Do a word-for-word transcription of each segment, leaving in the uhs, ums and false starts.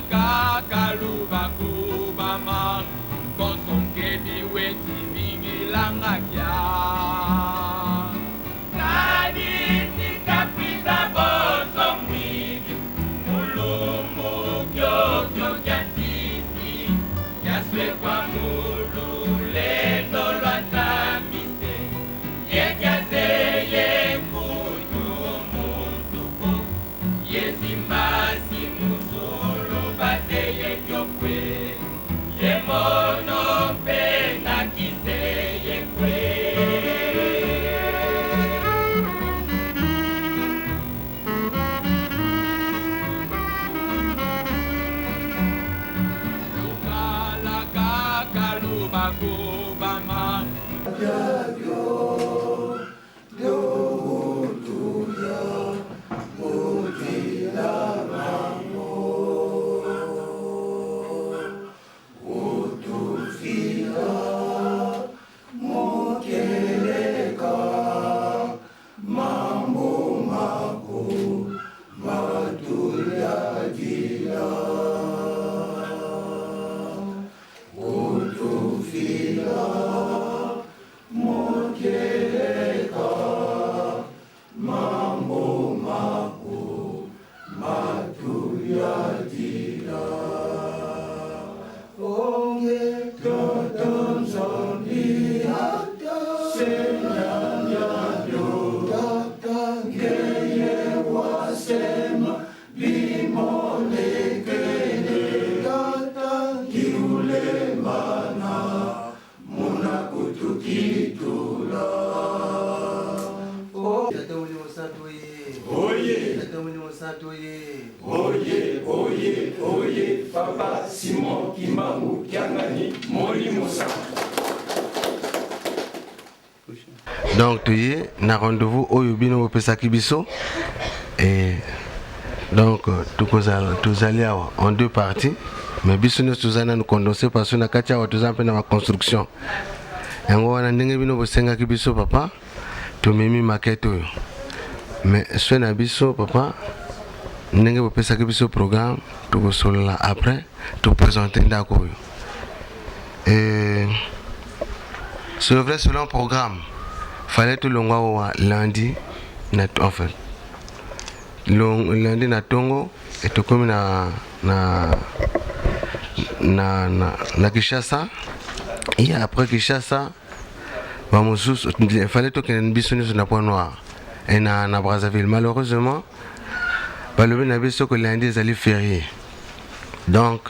Kaka luba kubama, konso nkebi weti vingilanga kia. Kadi tika kwiza bonso mwidi, mu lumbu kiokio kia nsisi, kiaswekwa mu lulendo lwa Nzambi se, ye kiaseye nkutu muntu ko. Ye simba si mu zulu bazeye kio kwe, ye mono mpe na kiseye kwe. Lukala kaka luba kubama. Tata Molimo Santu ye. Oye. Tata Molimo Santu ye. Oye, oye, oye, Papa Simon Kimbangu Kiangani, Molimo Santu. Donc, toye na rendez-vous oyo bino bopesaki biso. Et donc, euh, tokozala, tozali awa en deux parties. Mais biso nyonso tozali nanu condensé parce que na kati awa toza mpe na ba construction. Yango wana ndenge bino bosengaki biso, papa, tomemi maquette oyo. Mais soin na biso, papa, ndenge bopesaki biso programme, tokosolola après, toprésenter ndako oyo. Et c'est vrai, selon programme, fallait tolongwa awa lundi, na, enfin, long-, lundi na tongo, et tokomi na, na, na, na, na Kinshasa. Et après Kinshasa, bamosusu, fallait tokende biso nyonso na Pointe-Noire et na, na Brazzaville. Malheureusement, balobi na biso que lundi ezali férié. Donc,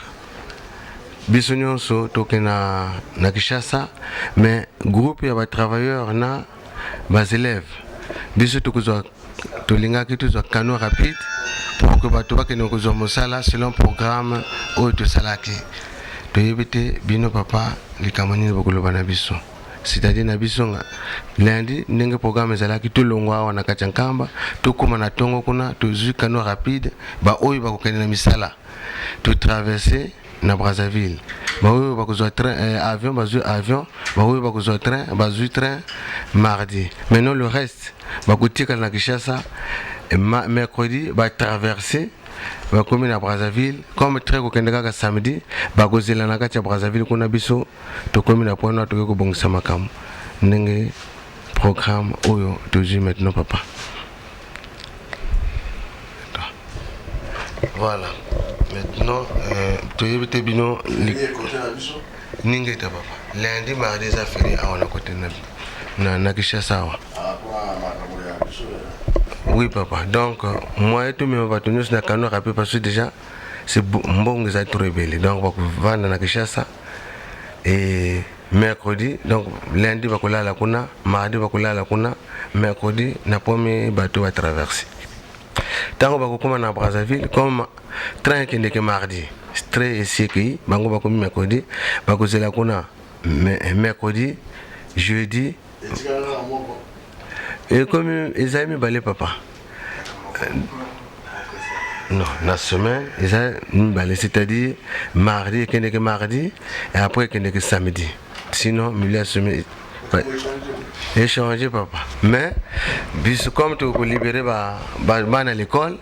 biso nyonso tokende na, na Kinshasa, mais groupe ya ba travailleurs na ba élèves, biso tokozwa, tolingaki tozwa canot rapide pour que bato bakende kozwa mosala selon programme oyo tosalaki. Toyebi te bino, papa, likambo nini bokoloba na biso. C'est-à-dire na biso nga, lundi, ndenge programme ezalaki, tolongwa awa na kati ya Nkamba, tokoma na tongo kuna, tozwi canot rapide, baoyo bakokende na misala. Totraverse na Brazzaville. Baoyo bakozwa train, eh, avion, bazwi avion. Baoyo bakozwa train, bazwi train mardi. Maintenant, le reste, bakotikala na Kinshasa, eh, ma-, mercredi, batraverse, bakomi na Brazzaville. Comme train kokende kaka samedi, bakozela na kati ya Brazzaville kuna. Biso tokomi na Pointe-Noire, tokoki kobongisa makambo. Ndenge programme oyo tozwi maintenant, papa. Voilà. Maintenant, euh, toyebi te bino li-, Ye kote na biso. Ingeta, papa. Lundi, mardi eza férié awa na côté na, na, na Kinshasa awa. Ah, kuna makambo ya biso, eh. Oui, papa. Donc, euh, moyen tomema bato nyonso na canot rapide parce que déjà, c'est bo-, mbongo eza trop ebele. Donc, bakovanda na Kinshasa. Et mercredi, donc lundi bakolala kuna, mardi bakolala kuna, mercredi na premier bateau batraverse. Ntango bakokoma na Brazzaville, comme train ekendeke mardi, train esi ekei, bango bakomi mercredi, bakozela kuna me-, mercredi, jeudi. Etikala na moko. Ekomi, ezali mibale, papa. Euh, non, na semaine, eza mibale, c'est-à-dire mardi, ekendeke mardi, et après ekendeke samedi. Sinon, milieu ya semaine, ouais. Échanger, papa. Mais, biso, comme tokolibérer ba, ba, bana l'école,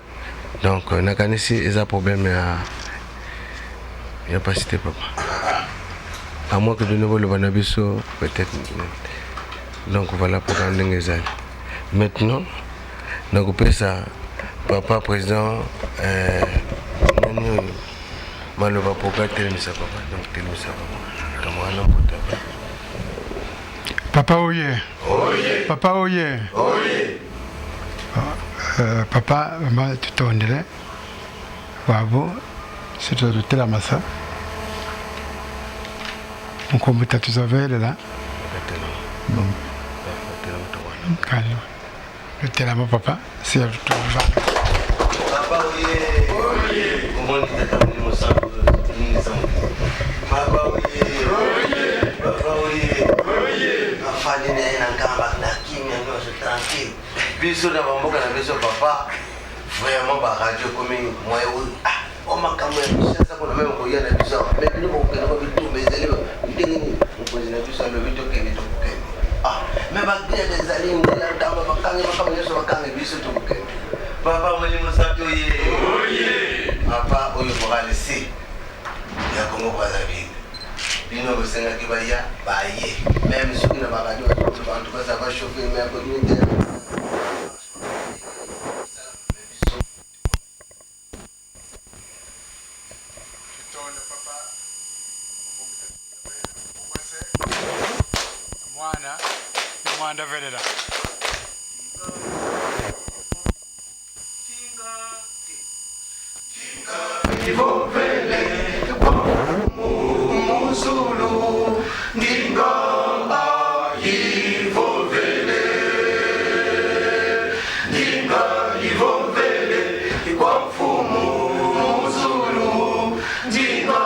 donc, euh, nakanisi eza problème ya, Ya mpasi te, papa. À moins que bino boloba na biso, peut-être. Donc voilà pourquoi ndenge ezali. Maintenant, nakopesa papa président, euh, nani oyo, maloba pourquoi telemisa papa. Donc telemisa papa. Kamwana mbuta. Papa oye. Papa oye. Euh, papa, mama, tutondele. Babo, si tutelamasa. Nkombo tatuzavelela. Kani. Tutelama, papa, si tutomba. Papa oye. Oye. Omoni tata Molimo Santu, nini sa. Papa oye. Oye. Papa oye. Oye. Afandi na ye na nkamba, na kimia nyonso, tranquille. Biso na bamboka na biso, papa, vraiment, ba radio ekomi moyen oyo. Ah, o makambo ya Kinshasa kuna, même koya na biso awa. Mais bino bokokende kwa bitumba ezali ba-, ndenge nini? Mokonzi na biso alobi tokende, tokokende. Ah, mais ba grève ezali, nzela ntama, bakangi, makambo nyonso bakangi, biso tokokende. Papa Molimo Santu ye. Oye. Papa oyo chorale C ya Congo Brazzaville. Bino bosengaki baya, baye. Même soki na ba radio, bantu baza ba chauffer, mais ya communauté. Mwana, mwana velela. Ivovele kwa Mfumu mu zulu, ndinga ivovele, ndinga ivovele kwa Mfumu mu zulu, ndinga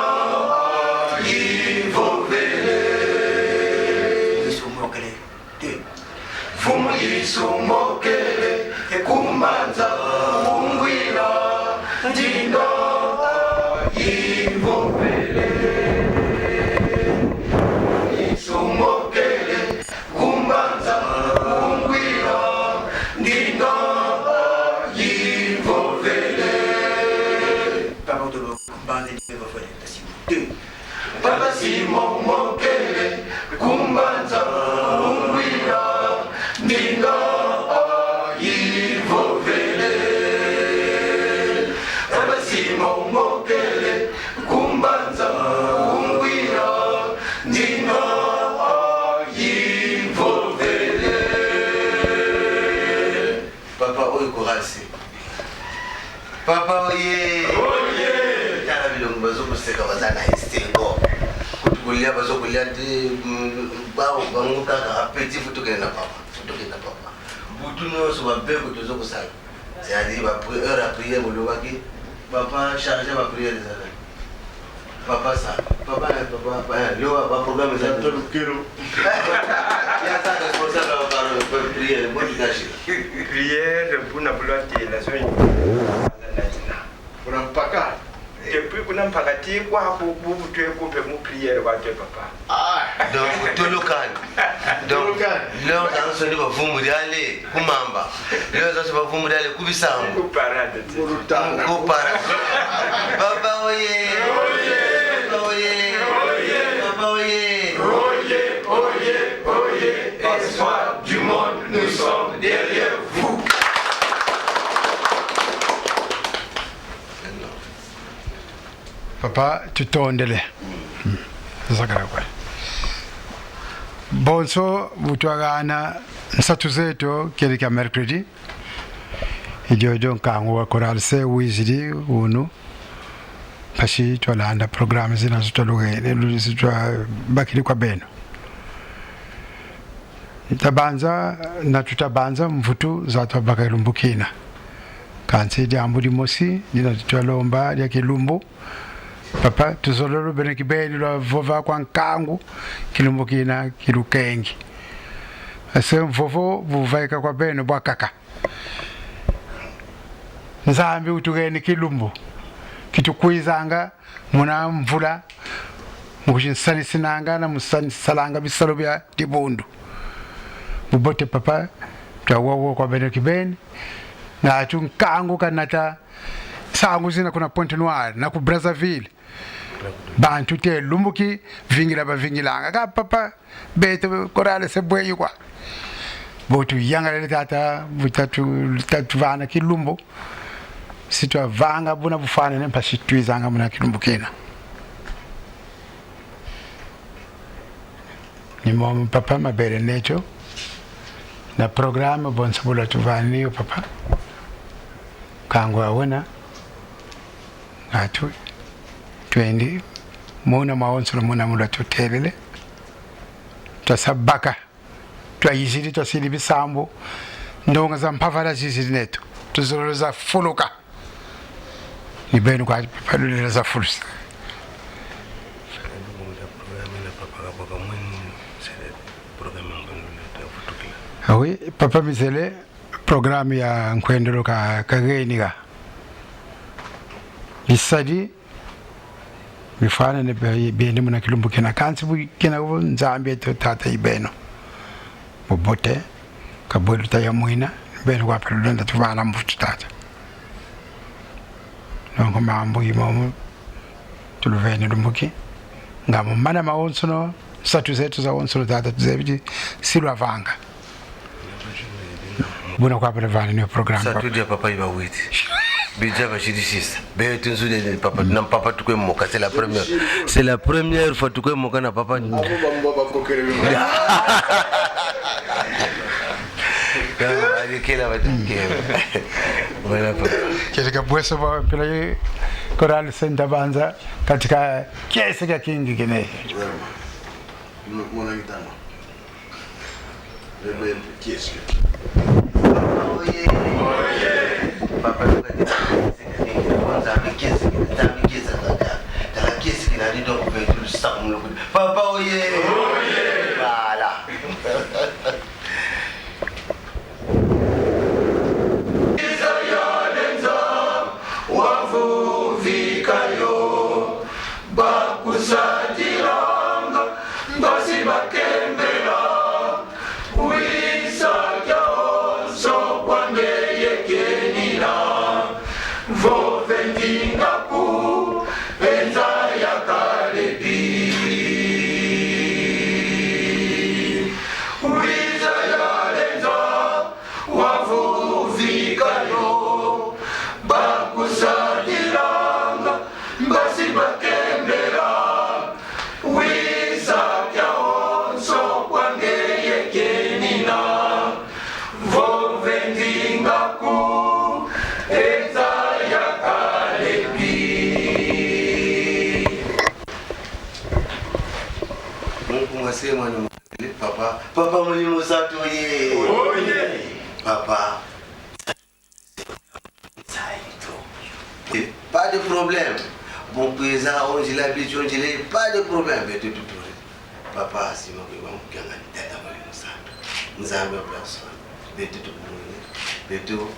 ivovele. Mfumu Yesu mbokele ku mbanza ungwila, ndinga ivovele. Yesu mbokele ku mbanza ungwila, ndinga ivovele. Papa, utolo ku mbanza ivovele. Papa Simon mbokele ku mbanza ungwila, ndinga ivovele. Papa Simon mbokele ku mbanza ungwila, ndinga ivovele. Papa oyo chorale C. Papa oye! Oye! Tala bilongo bazo koseka, baza na esengo. Kutu kolia bazo kolia te, mm, ba-, bango kaka appétit, faut tokende na papa. Faut tokende na papa. Butu nyonso ba beko tozo kosala. C'est-à-dire, ba pri-, heure ya prière, bolobaki, papa chargé ba prière ezala. Papa sa, papa, eh, papa, eh, leo ba programme eza. Tata Lukelo. Ya sa responsable ya ba prière, mbo tikashi. Prière, buna bulwate, la zone. Kuna mpaka. Depuis kuna mpaka ti kwa bu, bu, bu twe kupe mu prière kwa twe papa. Ah, donc, tolokani. Donc, tolokani. Leo ntanso ni bavumu diale ku mamba. Leo ntanso bavumu diale ku bisambu. Ku parade. Ku parade. Papa oye. Papa oye. Papa oye. Oye, oye, oye. Espoir du monde, nous sommes derrière vous. Papa, tutondele. Mm. Zakara kwa. Bonso, bu twagana nsatu zeto, kele kia mercredi. I diodio nkangu wa Chorale C wizidi unu. Mpasi twalanda programme zina zitwa lugene, lu-, zitwa bakidi kwa beno. Tabanza, na tutabanza mvutu za twabaka lumbu kina. Kansi diambu dimosi, dina twalomba dia kilumbu. Papa, tuzololo beno kibeni lwavova kwa nkangu, kilumbu kina kilukengi. Ase mvovo buvaika kwa beno bwakaka. Nzambi utugeni kilumbu, kitukwizanga muna mvula, mu kuzinsanisinanga na mu nsani-, salanga bisalu bia dibundu. Bubote papa, twawawa kwa beno kibeni, na tu nkangu kanata nsangu zina kuna Pointe-Noire, na ku Brazzaville. Bantu te lumbu ki vingila bavingilanga. Ka papa, beto chorale se bweyi kwa. Bo tuyangalele tata, bu tatu, tatu vana kilumbu. Si twavanga buna bufwana ne mpasi twizanga muna kilumbu kina. Ni momo papa mabele neto. Na programme bonso bu lwatuvani yo papa. Kangu awena. Atu. Twendi. Muna mawonso muna mu lwatutelele. Twasa baka. Twayizidi, twasidi bisambu. Ndonga za mpavana zizidi neto. Tuzololo za fuluka. Ni beno kwa palulila za fulusa. Ah oui, papa Mizele, programme ya nkwendolo ka, ka geni ga. Bisadi, bifwana ne be-, bende muna kilumbu kina. Kansi bu kina vo Nzambi eto tata i beno. Bubote, ka bwe luta ya mwina, beno kwa pelu lenda tuvana mbutu tata. Donc mambu i momo, tuluvene lumbu ki. Nga mu mana mawonsono, nsatu zeto zawonsono tata, tuzebidi, si lwavanga. Buna kwa pele vana ni programme. Sa papa. Tudia papa iba witi. Bidia ba shidi sisa. Be tunzu de papa. Na papa tukwe moka. C'est la première. C'est la première fois tukwe moka na papa. Abo bambo bakokele bimbo. Ya, ba kela ba tukela. Voilà papa. Kele ka bweso ba pela ye chorale Senta Banza katika kiese kia kingi kine. Mwana kitama. Papa, oye. Papa, tuka ni kwanza, mikisi, mikisi, mikisi, kaka. Tala kisi kina ni donc pe tu samu lo. Papa, oye. Voilà. Wavu vika yo, bakusadilanga, mbasi bakembela, wisa kyonso kwa ngeye kenina, vove ndinga ku, enza ya kalebi. Wiza ya lenza, wavu vika yo, bakusadilanga, mbasi bakembela, wisa kyonso kwa ngeye kenina, vove ndinga ku, enza ya kalebi. Mungu mwase mwana. Papa, papa Molimo Santu, oye. Oye. Papa. Saito. Eh, pas de problème. Bon, présent, on dit la vie, on dit pas de problème, mais tout, tout, tout. Papa, si ma kuiba mukanga ni tata Molimo Santu. Nzambi wa Blackson. Beto tukumwene. Beto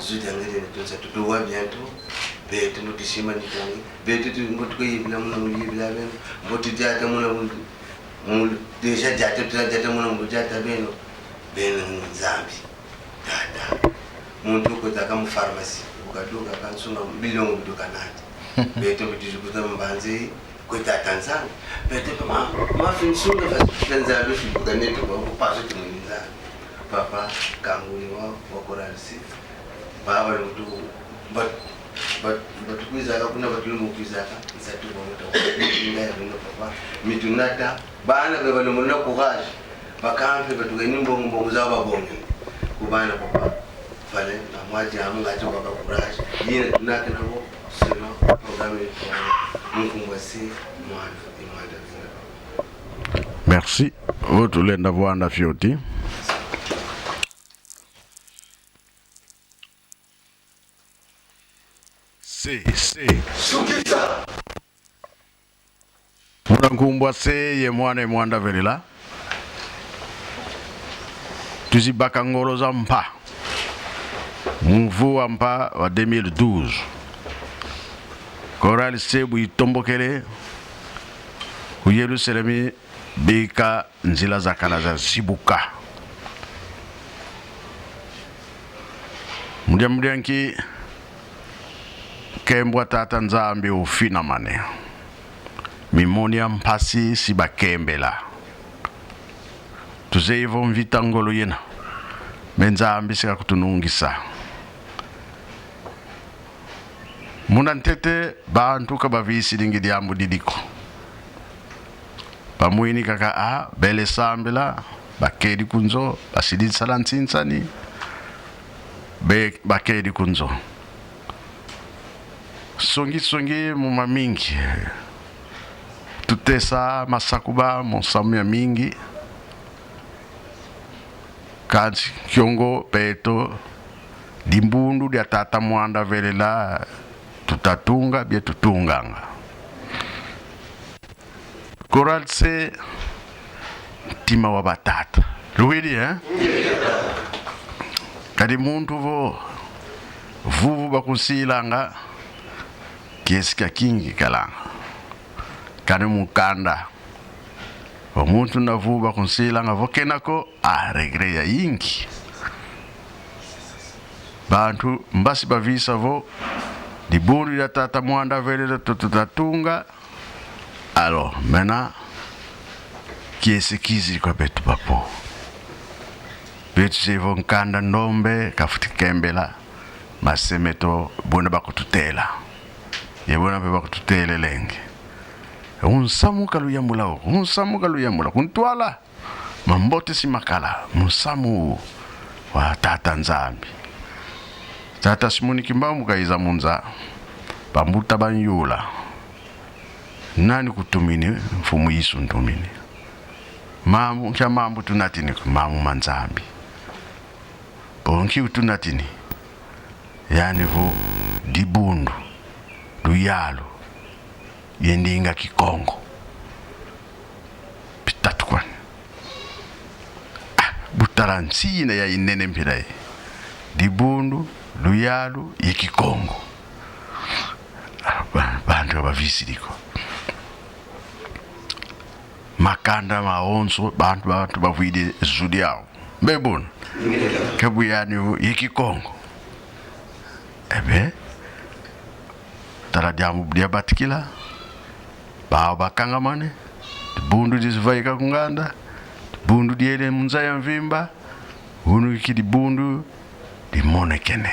zuda ngede ni tunsa tutu wa bientôt. Beto mutisima ni tangi. Beto tu mbotu kuyibila muna muyibila beno. Mbotu diata muna mu-, mu-, déjà diata, déjà diata muna mu diata beno. Beno Nzambi. Tata. Muntu kwetaka mu pharmacie. Ukaduka kansunga bilongo biduka nati. Beto mbitu zukuta mbanze. Kwe tata Nzambi. Beto ma, ma finsunga fa Nzambi fibuka neto kwa kupasu tumwini Nzambi. Papa, kanguli wa, wa chorale si. Baba, lutu, bat, bat, batukwizaka kuna, batulumbu kwizaka, nsatu kwa muta. Inga ya bino, papa. Mitunata, bana, beba lumuna courage. Bakampe, batuka ni mbongo, mbongo za babongo. Kubana, papa. Fale, na mwati amu ngati kwa courage. Yina tunaka na bo, selon programme ya Mungu mwasi, mwana, ni mwana. Merci. Vo tulenda vwanda fioti. Se, se. Sukisa. Muna nkumbu a Se ye Mwana ye Mwanda Velela. Tuzi baka ngolo za mpa. Mu mvu wa mpa wa deux mille douze. Chorale Se bu itombokele ku Yerusalemi, bika nzila za kala zazibuka. Mu diambu dia nki? Nkembo wa Tata Nzambi ufinamane. Mimoni ya mpasi si bakembela. Tuzeyi vo mvita ngolo yena, me Nzambi si kakutunungisa. Muna ntete, bantu ka bavisilingi diambu didi ko. Bamwini kaka, ah, bele sambila, bakedi ku nzo, basidi sala nsinsani, be-, bakedi ku nzo. Songi-songi mu mamingi. Tutesa masakuba mu nsamu ya mingi. Kansi kiongo beto, dibundu dia Tata Muanda Velela, tutatunga bie tutunganga. Chorale C, ntima wa batata. Luwidi, eh? Kadi muntu vo vuvu bakunsilanga, kiese kia kingi kalanga. Kani mu kanda, vo muntu na vuvu bakunsilanga vo kena ko, ah, regret ya yingi. Bantu mbasi bavisa vo dibundu dia Tata Muanda Velela tu-, tutatunga. Alors, maintenant, kiese kizidi kwa beto bapo. Beto zeyi vo nkanda ndombe kafuti kembela, mase meto buna bakututela. Ye buna mpe bakututelelenge. Unsamu kaluyambula wo, unsamu kaluyambula. Ku ntwala, mambote si makala, mu nsamu wa Tata Nzambi. Tata Simoni Kimbangu kayiza mu nza, bambuta banyula: Nani kutumini? Mfumu Yesu ntumini. Mambu, nkia mambu tunatini ko? Mambu ma Nzambi. Bo nki utunatini? Yandi vo dibundu, luyalu, ye ndinga Kikongo. Bitatu kwani. Ah, bu tala nsi yina ya yinene mpila yi. Dibundu, luyalu, ye Kikongo. Ah, ba-, bantu ka bavisidi ko. Makanda mawonso, bantu, bantu bavwidi zu diawu. Mbe buna. Ke bu yandi vo ye Kikongo. Eh ben, tala diambu diabatikila. Bawu bakangamane. Dibundu divaika ku nganda. Dibundu diele mu nza ya mvimba. Unu ki dibundu dimonekene.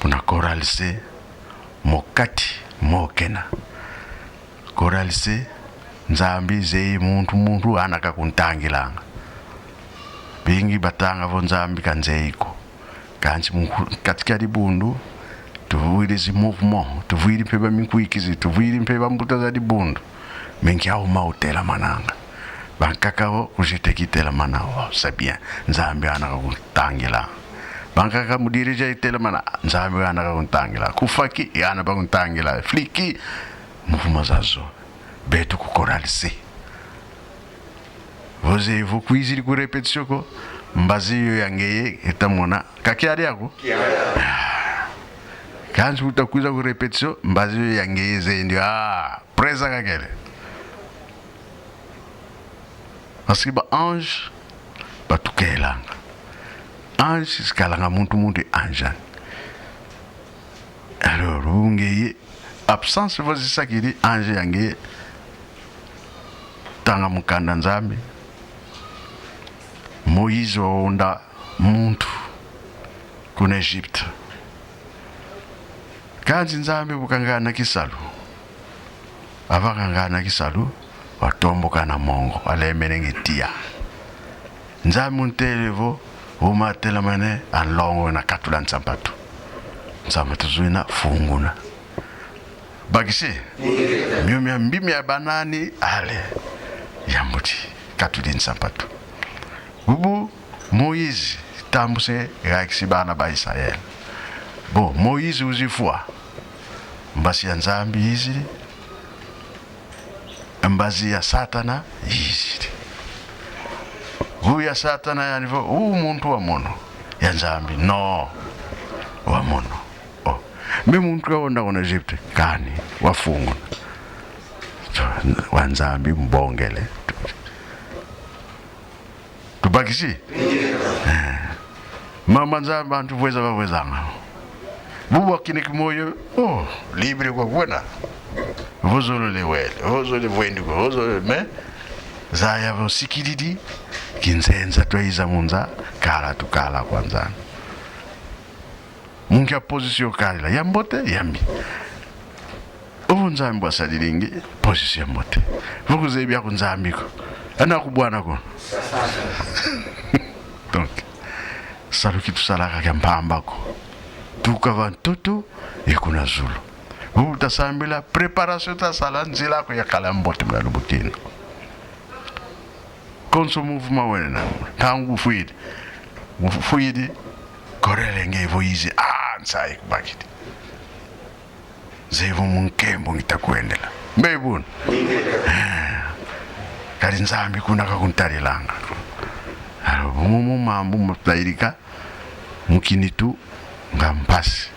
Muna Chorale C, mo kati, mo kena. Chorale C, Nzambi zeyi muntu, muntu ana kakuntangilanga. Bingi batanga vo Nzambi kanzeyi ko. Kansi mu nku-, kati kia dibundu, tuvwidi zi mouvement, tuvwidi mpe ba minkwikizi, tuvwidi mpe bambuta za dibundu. Mais nkia uma utelamananga? Bankaka vo ku G T K itelamana, oh, c'est bien. Nzambi ana kakuntangila. Bankaka mu diriger itelamana, Nzambi ana kakuntangila. Ku Faki, ana bakuntangila. Fliki, mouvement zazo. Beto ku Chorale C. Vo zeyi vo kwizidi ku répétition ko, mbazi yo ya ngeye eta mona. Ka kiadi ako? Kansi uta kwiza ku répétition, mbazi yo ya ngeye zeyi ndio. Ah, présent kakele. Parce que ba ange batukelanga. Ange si kalanga muntu, muntu ange. Alors, bu ngeye, absence vo zisakidi, ange ya ngeye tanga mukanda Nzambi. Moïse wahonda muntu kuna Égypte. Kansi Nzambi bu kangana kisalu. Avant kangana kisalu, watombokana mongo, alemenenge tiya. Nzambi untele vo, uma atelamane, anlongo na katula nsampatu. Nsampatu zina funguna. Bakisi? Mio mia mbi mia banani, ale. Yambuti, katudi nsampatu. Bubu, Moïse tambuse, yakisi bana ba Israël. Bon, Moïse wizi fwa. Mbazi ya Nzambi yizidi. Mbazi ya Satana yizidi. Wu ya Satana yandi vo, wu muntu wa mono. Ya Nzambi, non. Wa mono. Oh. Mais muntu kahonda kuna Égypte, kani, wafunguna. So, wa Nzambi mbongele. Tubakisi? Eh. Mama Nzambi, bantu vweza bavwezanga. Bubu wakini kimoyo, oh, libre kwa kwenda. Vo zolele wele, vo zolele vwende ko, vo zolele, mais zaya vo sikididi, kinzenza twayiza mu nza, kala tukala kwa Nzambi. Mu nkia position kalila, ya mbote, ya mbi? Ovo Nzambi wasadidi nge position ya mbote. Vo kuzebi ya ku Nzambi ko, ana kubwana ko. Donc, salu ki tusalaka kia mpamba ko. Tuka va ntoto ye kuna zulu. Vo tasambila, préparation tasala, nzila ko yakala mbote muna lubukina. Konso mouvement wena na ntangu fwidi. Fwidi, korele nge vo yizi, ah, nsayi kubakidi. Zevo mu nkembo ngita kwendela. Mbe buna. Eh, kadi Nzambi kuna kakuntalilanga. Alors, momo mambu matayirika, mu kinitu nga mpasi.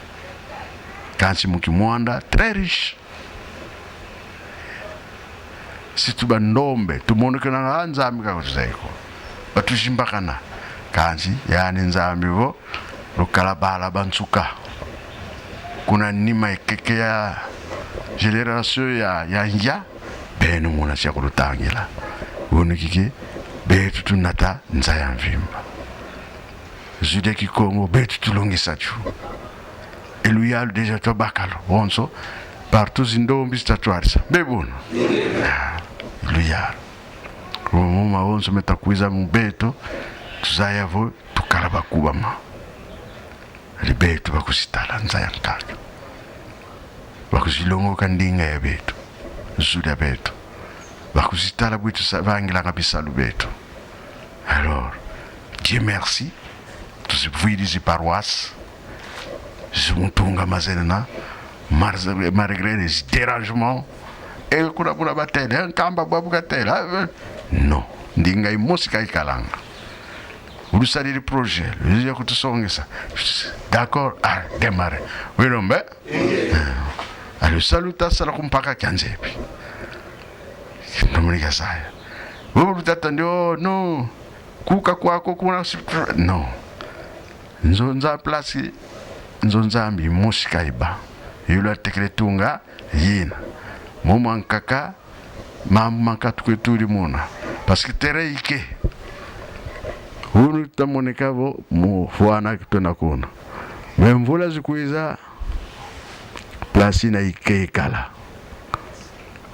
Kansi mu kimwanda, très riche. Si tuba ndombe, tumonekenanga, ah, Nzambi ka kutuzeye ko. Batuzimbakana. Kansi, yandi Nzambi vo, lukala bala ba nsuka. Kuna nima ekeke ya génération ya, ya nza, beno muna sia kulutangila. Unu kiki, beto tunata nza ya mvimba. Zu dia Kikongo, beto tulongisa dio. E luyalu déjà twabaka lo, bonso, partout zindombi zitatwadisa. Mbe buna. Ah, luyalu. Momo mawonso meta kwiza mu beto, tuzaya vo tukala bakubama. Kadi beto bakuzitala nza ya nkaka. Bakuzilongoka ndinga ya beto, zu dia beto. Bakuzitala bwe tusa-, vangilanga bisalu beto. Alors, Dieu merci, tuzivwidi zi paroisse, zi mu tunga mazena, mar-, malgré les dérangements, e kuna, kuna batele, e Nkamba bwabu katele, ah, eh, non, ndinga imosi ka ikalanga. Ulusadidi projet, luya kutusongesa. D'accord, ah, démarrer. Wilo mbe? Eh, alu salu tasala ku mpaka kia nzebi. Ndomoni kia saya. Vo lutata ndio, no. Kuka kwako kuna si-, non. Nzo nza place, nzo Nzambi mosi ka iba. Yo lwatekele tunga yina. Momo ankaka, mambu mankatu kwe tudi muna. Parce que terrain ike. Unu tamoneka vo mu fwana kitwena kuna. Mais mvula zikwiza, place yina ike ikala.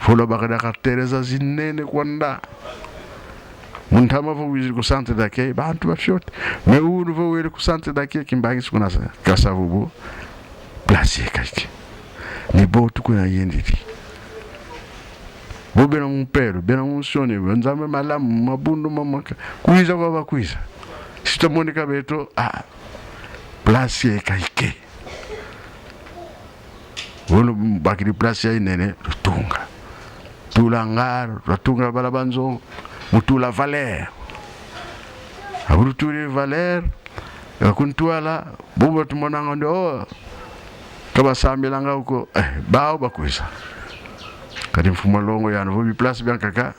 Vo lwabaka diaka terrain za zinene kwanda. Mu ntama vo wizidi ku centre d'accueil, bantu ba fioti. Mais unu vo wele ku centre d'accueil, Kimbangi si kuna sa, Kasa-Vubu, place yeka ike. Ni bo tu kuna yendidi. Bo bena mu mpelo, bena mu nsoni, bo Nzambi malamu, mabundu mamaka. Kwiza kwa bakwiza. Si twamonika beto, ah, place yeka ike. Unu bakidi place ya inene, lutunga. Tula hangar, lwatunga bala ba nzo, mu tula valeur. Abu lutudi valeur, ya ku ntwala, bubu tumonanga ndio, oh, ka basambilanga ko, eh, bawu bakwiza. Kadi mfumu a longo yandi vo bi place biankaka,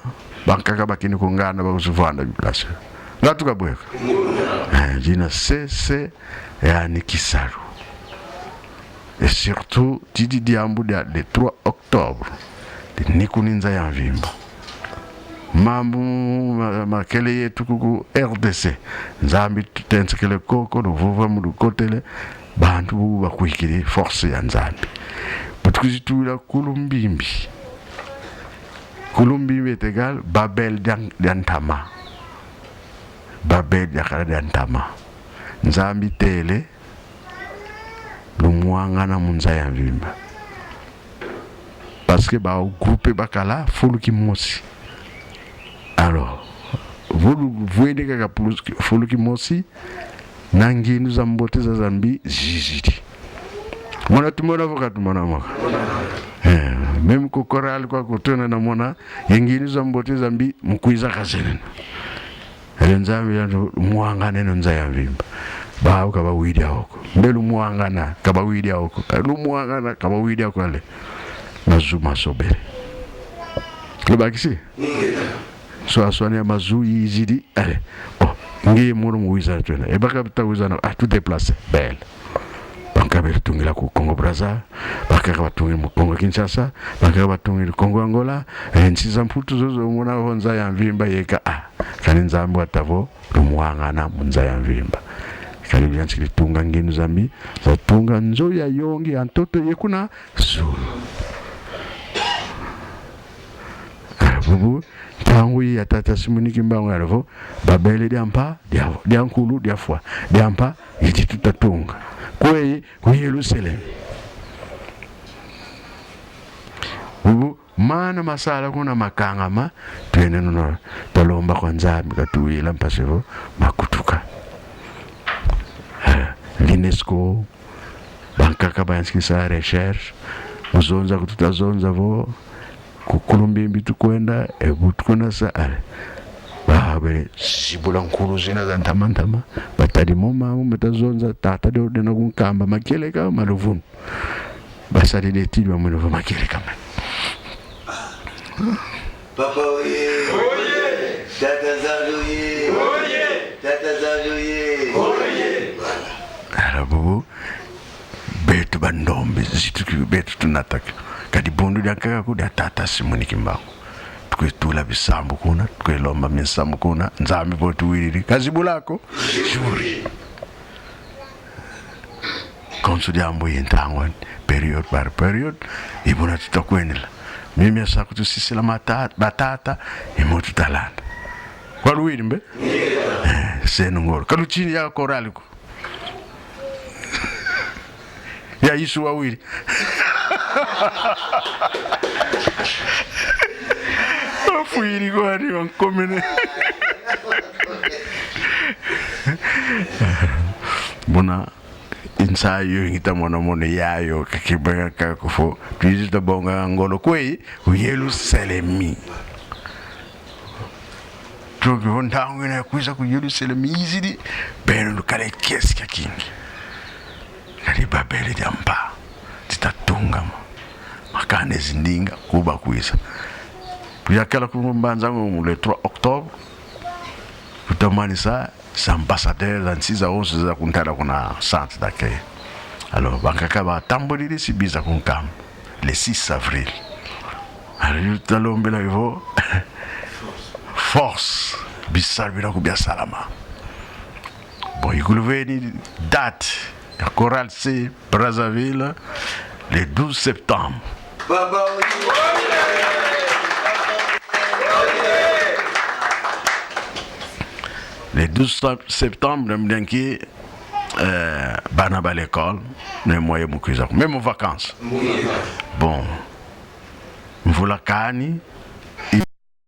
bankaka bakini ku nganda bakuzivwanda bi place. Nga tuka bweka. Eh, dina se, se, yani kisalu. Et surtout, didi diambu dia le trois octobre, di ni kuni nza ya mvimba. Mambu ma-, makele yetu kuku R D C. Nzambi tutensekele koko, luvuvamu lukotele, bantu bu bakwikidi force ya Nzambi. Bu tukwizi tula Kulumbimbi. Kulumbimbi est égal Babel dia, dia ntama. Babel diakala dia ntama. Nzambi tele, lumwangana mu nza ya mvimba. Parce que ba groupe bakala fulu kimosi. Alors, vo luvwene kaka fulu ki-, fulu kimosi, na ngindu za mbote za, za mbi zizidi. Mona tumona vo ka tumona mo ko? Eh, même ku chorale kwa kutwena na mona, ye ngindu za mbote za mbi mu kwiza kazenena. Ele Nzambi yandi mwangana eno nza ya mvimba. Bawu ka bawidi yawu ko. Mbe lumwangana, ka bawidi yawu ko. Lumwangana, ka bawidi yawu ko ale. Mazu masobele. Lubakisi? Swaswana ya mazu yizidi. Allez. Bon. Nge mono mu wiza twena. E baka ta wiza na, ah, tu déplacer. Belle. Donc, Bankaka bele tungila ku Congo Brazza, bankaka batungila mu Congo Kinshasa, bankaka batungila Congo Angola, e nsi za Mputu zozo muna vo nza ya mvimba yeka. Ah, kani Nzambi wata vo lumwangana mu nza ya mvimba. Kadi luyantikidi tunga ngindu za mbi, za tunga nzo ya yongi ya ntoto ye kuna zulu. Bubu, ntangu yi ya tata Simoni Kimbangu yala vo, babele dia mpa, dia, dia nkulu, dia fwa, dia mpa, yeti tuta tunga. Kweyi? Ku Yerusalemi. Bubu, mana masala kuna makangama, twene nuna, twalomba kwa Nzambi katuwila mpasi vo makutuka. Eh, l'UNESCO, bankaka bayantikidi sa recherche, mu zonza ku tuta zonza vo, ku Kulumbimbi tukwenda, e bu tukwenda sa, ale. Babele zibula nkulu zina za ntama ntama, batadi mo mambu meta zonza, tata dio dena kunkamba makieleka ma luvunu. Basadidi étude bamwene vo makieleka mani. Papa oye! Oye! Tata Nzambi oye! Oye! Tata Nzambi oye! Oye! Ala bubu, beto bandombe, zitu ki beto tunataka. Kadi bundu diankaka ku dia tata Simoni Kimbangu. Tukwe tula bisambu kuna, tukwe lomba minsambu kuna, Nzambi vo tuwiriri, kazibula ko, ziburi. Konso diambu yi ntangu, période par période, i muna tuta kwenila. Mimi asa kutusisila mata-, batata, i mo tuta landa. Kwa luwiri mbe? Eh, seno ngolo. Ka lutini ya korali ko. Ya Yesu wawiri. Afwiri kwani wankomene. Bona, insa yo ngita mona mona yayo, kakibanga kako fo. Twizi ta bonga ngolo kwe, ku Yerusalemi. Tuki vo ntangu ina ya kwiza ku Yerusalemi izidi, beno lukala kiese kia kingi. Kadi babele dia mpa, zita tungama. Makanda zindinga, kuba kwiza. Kuyakala ku Mbanza Ngungu le trois octobre, kuta manisa, sa ambassadeur za nsi zawonso za kuntala kuna centre d'accueil. Alors, bankaka batambudidi si biza kunkamba, le six avril. Alors, yo tuta lombila yo vo, force, bisalu bina ku bia salama. Bon, i kuluveni date ya Chorale C Brazzaville, le douze septembre. Baba, le douze septembre, mu dianki, euh, bana ba l'école, mais moyen mu kwiza ko. Même vacances. Bon. Mvula kani,